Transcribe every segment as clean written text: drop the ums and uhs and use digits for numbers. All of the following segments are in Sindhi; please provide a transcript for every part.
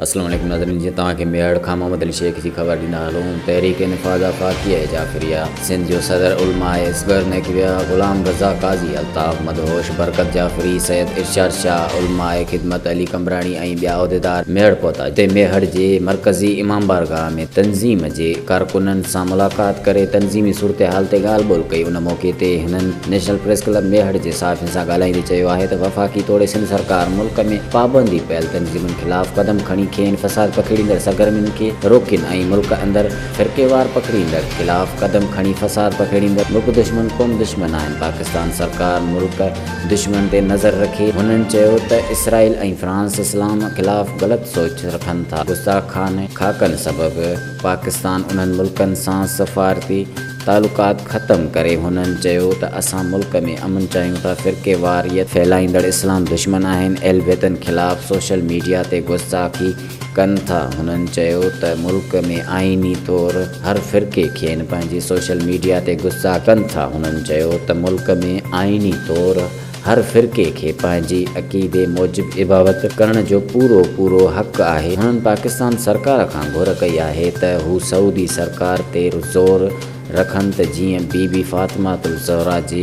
السلام عليڪم ناظرين جيئن توهان کي ميهڙ کان محمد علي شيخ جي خبر ڏيندا هلون تحريڪ نفاذ آفاقيه جعفريه سنڌ جو صدر علماء اصغر نقويه غلام رضا قاضي الطاف مدهوش برڪت جعفري سيد ارشاد شاهه علماء خدمت علي قمبراڻي ۽ ٻيا عهديدار ميهڙ پهتا جتي ميهڙ جي مرڪزي امام بارگاهه ۾ تنظيم جي ڪارڪنن سان ملاقات ڪري تنظيمي صورتحال تي ڳالهه ٻولهه ڪئي ان موقعي تي هنن نيشنل پريس ڪلب ميهڙ جي صحافين سان ڳالهائيندي چيو آهي ته وفاقي توڙي سنڌ سرڪار ملڪ ۾ پابندي پيل تنظيمن خلاف قدم کڻي کين فساد پکيڙيندڙ سرگرمين کي روڪين ۽ ملڪ اندر فرقيوار پکڙيندڙ خلاف قدم کڻي فساد پکيڙيندڙ ملڪ دشمن قوم دشمن آهن پاڪستان سرڪار ملڪ دشمن تي نظر رکي هنن چيو ته اسرائيل ۽ فرانس اسلام خلاف غلط سوچ رکن ٿا گستاخانه خاڪن سبب پاڪستان انهن ملڪن سان سفارتي تعلقات ختم ڪري هنن چيو ته اسان ملڪ ۾ امن چاهيون ٿا فرقيواريت ڦهلائيندڙ اسلام دشمن آهن اهل بيتن خلاف سوشل ميڊيا تي گستاخي ڪن ٿا هنن چيو ته ملڪ ۾ آئيني طور هر فرقي کين پنهنجي سوشل ميڊيا تي گستاخ ڪن ٿا هنن چيو ته ملڪ ۾ آئيني طور هر فرقي کي پنهنجي عقيدي موجب عباوت ڪرڻ جو پورو پورو حق آهي. هنن پاڪستان سرڪار کان گهر ڪئي آهي ته هو سعودي سرڪار تي زور رکن ته جيئن بي بي فاطمة الزهرا جي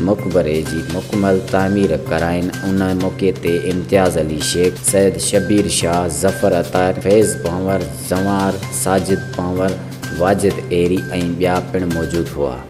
مقبري جي مڪمل تعمير ڪرائين. ان موقعي تي امتياز علي شيخ، سيد شبير شاهه، ظفر عطائر، فيض پنهور، زنوار، ساجد پنهور، واجد ايري ۽ ٻيا پڻ موجود هئا.